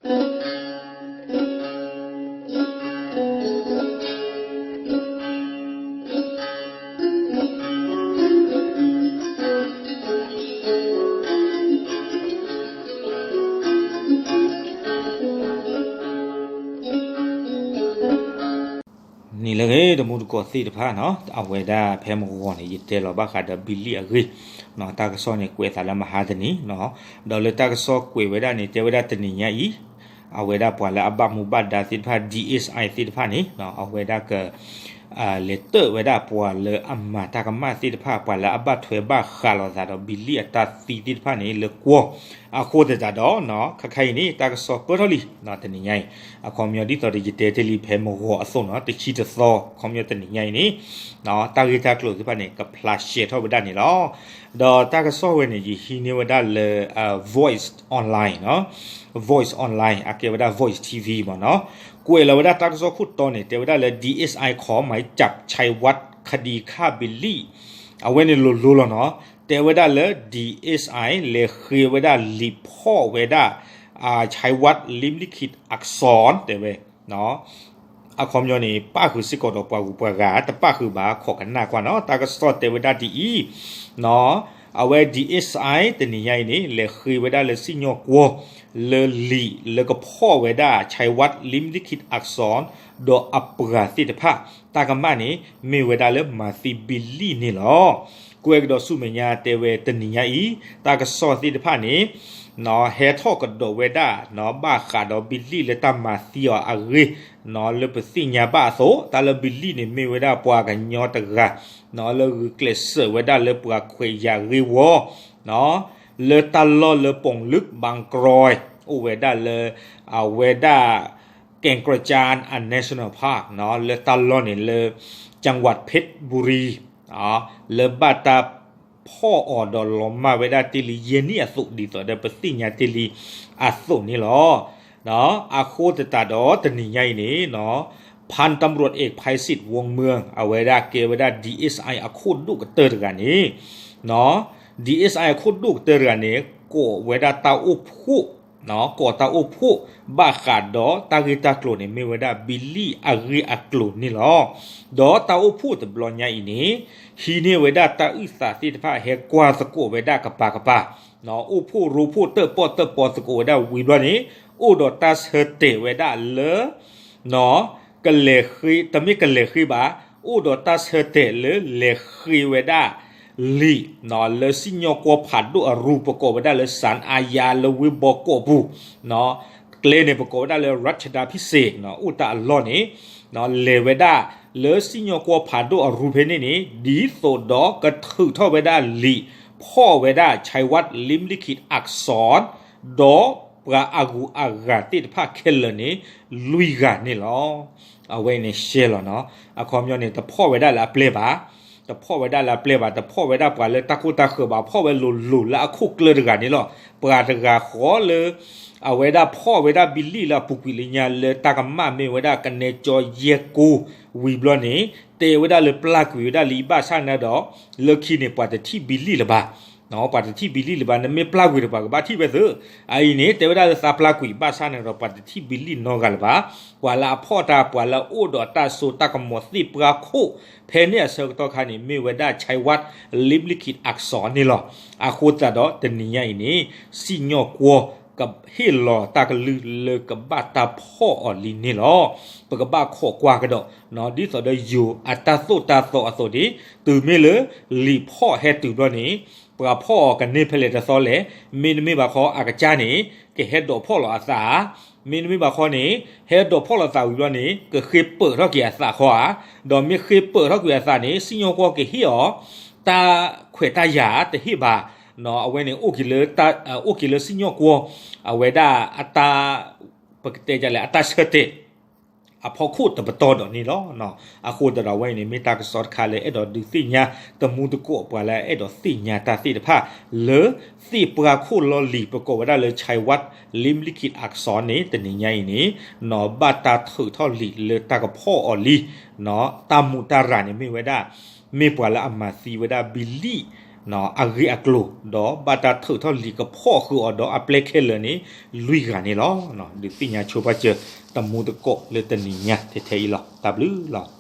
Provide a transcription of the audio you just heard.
နံၤလၢအဂ့ၤ တမူတကိးသ့ၣ်တဖၣ်နီၤ, အဝဲဒၣ်ဖဲမုၢ်ဂီၤန့ၣ် ယတဲလီၤဘၣ်ဃးဒီးဘံလံၣ်အဂ့ၢ်, တၢ်ကစီၣ်န့ၣ် ကွဲးသးလၢမဟါတနံၤ, ဒီးလၢတၢ်ကစီၣ်ကွဲးဝဲဒၣ်န့ၣ် တဲဝဲဒၣ်တနံၤညါအံၤ အဝဲဒၣ်ပှၤလၢအဘၣ်မူဘၣ်ဒါသ့ၣ်တဖၣ် DSI သ့ၣ်တဖၣ်န့ၣ် အဝဲဒၣ်က လဲၤတၢၣ်ဝဲဒၣ်ပှၤလၢအမၤတၢ်ကမၣ်သ့ၣ်တဖၣ် ပှၤလၢအဘၣ်ထွဲဘၣ်ဃးလိာ်သးဒီးဘံလံၣ်အတၢ်သံသ့ၣ်တဖၣ်န့ၣ် လၢကွီၢ်, အဃိသတးဒီး ခဲခါအံၤန့ၣ် တၢ်ကစီၣ်ပၢၢ်ထီၣ်လံ တနံၤညါအံၤ, အခီပညီဒ်သိးဒီးယတဲတ့ၢ်လံဖဲမုၢ်ဂီၤအသိးနီၤ, တဆံတသီ အခီပညီတနံၤညါအံၤန့ၣ် တၢ်ဂ့ၢ်တၢ်ကျိၤသ့ၣ်တဖၣ်န့ၣ် ကဖျါရှဲထီၣ်ဝဲဒၣ်န့ၣ်လီၤ. ဒီးတၢ်ကစီၣ်ဝဲန့ၣ် ယဟံးန့ၢ်ဝဲဒၣ်လၢ Voice Online နီၤ, Voice Online အကဲဝဲဒၣ် Voice TV မ့ၢ်နီၤ, ကွဲးလီၤဝဲဒၣ်တၢ်ကစီၣ်ခိၣ်တီန့ၣ် တဲဝဲဒၣ်လၢ DSI ခီ မၤကၠး ชัยวัฒน์ คดีฆ่าบิลลี่ အဝဲန့ၣ်လိၤလိၤလီၤနီၤ, တဲဝဲဒၣ်လၢ DSI လဲၤဃ့ဝဲဒၣ်လံာ်ဖီၣ်ဝဲဒၣ် ชัยวัฒน์ ลิ้มลิขิตอักษร တဲဝဲ အခီပညီန့ၣ် ပၣ်ဃုာ်စ့ၢ်ကီးဒီးပှၤဂုၤပှၤဂၤ တပၣ်ဃုာ်ဘၣ် ခိးကနၣ်ကွၢ်နီၤ, တၢ်ကစီၣ်တဲဝဲဒၣ်ဒ်အံၤ, အဝဲ DSI တနံၤညါအံၤန့ၣ် လဲၤဃ့ဝဲဒၣ်လၢစံၣ်ညီၣ်ကွီၢ် လၢလံာ်လၢကဖီၣ်ဝဲဒၣ် ชัยวัฒน์ ลิ้มลิขิตอักษร ဒီးအပှၤသ့ၣ်တဖၣ် တၢ်ကမၣ်န့ၣ် မ့ၢ်ဝဲဒၣ်လၢမၤသံဘံလံၣ်န့ၣ်လီၤ. ကွဲးကဒီးဆူမဲာ်ညါတဲဝဲတနံၤညါအံၤ တၢ်ကစီၣ်သ့ၣ်တဖၣ်န့ၣ် ဟဲထီၣ်ကဒီးဝဲဒၣ် ဘၣ်ဃးဒီးဘံလံၣ်လၢတၢ်မၤသံအီၤအဂ့ၢ် လၢပသ့ၣ်ညါဘၣ်အသိး တၢ်လၢဘံလံၣ်န့ၣ်မ့ၢ်ဝဲဒၣ်ပှၤကညီတဂၤ လၢဂုာ်ကျဲးစၢးဝဲဒၣ်လၢပှၤခွဲးယာ်ဂ့ၢ်ဝီ လၢတၢ်လီၢ်လၢ ပူၤလုး ဘၣ်ကရီး အိၣ်ဝဲဒၣ်လၢ အဝဲဒၣ် แก่งกระจาน National Park လၢတၢ်လီၢ်န့ၣ်လၢ จังหวัดเพชรบุรี လၢဘၣ်တၢ်ဖီၣ်အီၤဒီးလီၤမၢ်ဝဲဒၣ်တ့ၢ်လံယဲၢ်နံၣ်အသိး ဒ်သိးဒီးပသ့ၣ်ညါတ့ၢ်လံအသိးန့ၣ်လီၤ. အဃိသတးဒီးတနံၤညါအံၤန့ၣ် พันตำรวจเอกไพศิษฐ์ วงเมือง အဝဲဒၣ်ကဲဝဲဒၣ် DSI အခိၣ်ဒိၣ်ကတၢၢ်တဂၤန့ၣ် DSI အခိၣ်ဒိၣ်ကတၢၢ်တဂၤန့ၣ် ကိးဝဲဒၣ်တၢ်အိၣ်ဖှိၣ် ကိးတၢ်အိၣ်ဖှိၣ် ဘၣ်ဃးဒီးတၢ်ဂ့ၢ်တၢ်ကျိၤန့ၣ် မ့ၢ်ဝဲဒၣ်ဘံလံၣ်အဂ့ၢ်အကျိၤန့ၣ်လီၤ. ဒီးတၢ်အိၣ်ဖှိၣ်တဘျီညါအံၤန့ၣ် ဟံးန့ၢ်ဝဲဒၣ်တၢ်အုၣ်သးသ့ၣ်တဖၣ် ဟဲကွၢ်သကိးဝဲဒၣ်ကပၤကပၤ, အိၣ်ဖှိၣ်ရိဖှိၣ်တၢၣ်ပီၣ်တၢၣ်ပီသကိးဝဲဒၣ်ဝံၤဘျီန့ၣ် အိၣ်ဒီးတၢ်ဆၢတဲာ်ဝဲဒၣ်လၢ ကလဲၤဃ့ တမ့ၢ်ကလဲၤဃ့ဘၣ်, အိၣ်ဒီးတၢ်ဆၢတဲာ်လၢလဲၤဃ့ဝဲဒၣ် လံာ် လၢစံၣ်ညီၣ်ကွီၢ်ဖးဒိၣ်အရူပကိးဝဲဒၣ်လၢ ศาลอาญา လၢဝ့ၢ်ဘီကီးပူၤ, ကျဲန့ၣ်ပကိးဝဲဒၣ်လၢ รัชดาภิเษก အိၣ်တၢ်အလီၢ်န့ၣ် လဲၤဝဲဒၣ်လၢစံၣ်ညီၣ်ကွီၢ်ဖးဒိၣ်အရူဖဲန့ၣ်န့ၣ် ဒ်သိးဒီးကထုးထီၣ်ဝဲဒၣ်လံာ် ဖီၣ်ဝဲဒၣ် ชัยวัฒน์ ลิ้มลิขิตอักษร ဒီးပှၤအဂုၤအဂၤသ့ၣ်တဖၣ်ခဲလၢာ်န့ၣ် လွံၢ်ဂၤန့ၣ်လီၤ. အဝဲန့ၣ်ရှဲလီၤနီၤ. အခီပညီန့ၣ် တဖီၣ်ဝဲဒၣ်လၢအပျဲၢ်ဘၣ်, တဖီၣ်ဝဲဒၣ်လၢအပျဲၢ်ဘၣ်, တဖီၣ်ဝဲဒၣ်ပှၤလၢတၢ်ခိၣ်တၢ်ဃၢၤဘၣ်, ဖီၣ်ဝဲလိၤလိၤလၢအခိၣ်ကျၢၢ်တဂၤန့ၣ်လီၤ. ပှၤတဂၤဃီလၢ အဝဲဒၣ်ဖီၣ်ဝဲဒၣ်ဘံလံၣ်လၢအပူၤကွံာ်လၢညါလၢတၢ်ကမၣ်မ့ၢ်ဝဲဒၣ်ကနဲကၠီယဲၢ်ကိၢ်ဝံၤဘျီန့ၣ် တဲဝဲဒၣ်လၢပျၢ်ကွံာ်ဝဲဒၣ်လံ ဘၣ်ဆၣ်န့ၣ်ဒီး လၢခံန့ၣ် ပှၤတထံၣ်ဘံလံၣ်လၢၤဘၣ် ပှၤတထံၣ်ဘံလံၣ်လၢၤဘၣ်, နမ့ၢ်ပျၢ်ကွံာ်ဒီးပှၤကဘၣ်ထံၣ်ဝဲသု, အအံၤန့ၣ် တဲဝဲဒၣ်လၢသးပျၢ်ကွံာ် ဘၣ်ဆၣ်န့ၣ်ဒီး ပှၤတထံၣ်ဘံလံၣ်နီတဂၤလၢၤဘၣ်, ပှၤလၢအဖီၣ်တၢ် ပှၤလၢအအိၣ်ဒီးတၢ်စိတၢ်ကမီၤသ့ၣ်ပှၢ်ခိၣ် ဖဲန့ၣ်အဆၢကတီၢ်ခါန့ၣ် မ့ၢ်ဝဲဒၣ် ชัยวัฒน์ ลิ้มลิขิตอักษร န့ၣ်လီၤ. အဃိသတးဒီးတနံၤညါအံၤန့ၣ် စံၣ်ညီၣ်ကွီၢ် ကဟ့ၣ်လီၤတၢ်ကလုၢ်လၢကဘၣ်တၢ်ဖီၣ်အီၤလံန့ၣ်လီၤ. ပကဘၣ်ခိးကွၢ်ကဒီး ဒ်သိးဒီးယိၤအတၢ်သိၣ်တၢ်သီအသိးန့ၣ် တုၤမ့ၢ်လၢလံာ်ဖီၣ်ဟဲတုၤဘျီန့ၣ် ပှၤဖီၣ်အီၤကန့ၢ်ဖဲလဲၣ်တသီလဲၣ်, မ့တမ့ၢ်ဘၣ်ခီ အကစၢ်န့ၣ် ကဟဲဒိးဖီၣ်လီၤအသးဧါ, မ့တမ့ၢ်ဘၣ်ခီန့ၣ် ဟဲဒိးဖီၣ်လီၤသးဝံၤဘျီန့ၣ် ကဃ့ပၢးထီၣ်က့ၤအသးဃီဧါ, ဒီးမ့ၢ်ဃ့ပၢးထီၣ်ကွံာ်အသးန့ၣ် စံၣ်ညီၣ်ကွီၢ်ကဟ့ၣ်အီၤ တၢ်ခွဲးတၢ်ယာ်တဟ့ၣ်ဘၣ်, အဝဲန့ၣ် အိၣ်က့ၤလၢစံၣ်ညီၣ်ကွီၢ် အဝဲဒၣ်အတၢ် ပကတဲဒ်လဲၣ် အတၢ်ဆၢတဲာ် အဖီခိၣ်တပတီၢ်ဒီးန့ၣ်လီၤ. အဃိသတးဒီးအဝဲအံၤန့ၣ် မ့ၢ်တၢ်ကစီၣ်တခါလၢအဲၣ်ဒိးဒုးသ့ၣ်ညါ တမူတကိး ပှၤလၢအဲၣ်ဒိးသ့ၣ်ညါတၢ်သ့ၣ်တဖၣ် လၢသ့ၣ်ပှၢ်ခိၣ်လီၢ်လံၤ ပကိးဝဲဒၣ်လၢ ชัยวัฒน์ ลิ้มลิขิตอักษร န့ၣ် တနံၤညါအံၤန့ၣ် ဘၣ်တၢ်ထုးထီၣ်လံာ်လၢတၢ်ကဖီၣ်အီၤလံ တၢ်မူးတၢ်ရၢ်န့ၣ်မ့ၢ်ဝဲဒၣ် မ့ၢ်ပှၤလၢအမၤသံဝဲဒၣ်ဘံလံၣ် အဂ့ၢ်အကျိၤ ဒီးဘၣ်တၢ်ထုးထီၣ်လံာ်ကဖီၣ်ဃုာ်အီၤဒီးအပျဲၢ်ခဲလၢာ်န့ၣ် လွံၢ်ဂၤန့ၣ်လီၤ. ဒုးသ့ၣ်ညါဆိပာ်စၢၤတမူသကိးလၢတနံၤညါထဲထဲအံၤလီၤ. တၢ်ဘျုးလီၤ.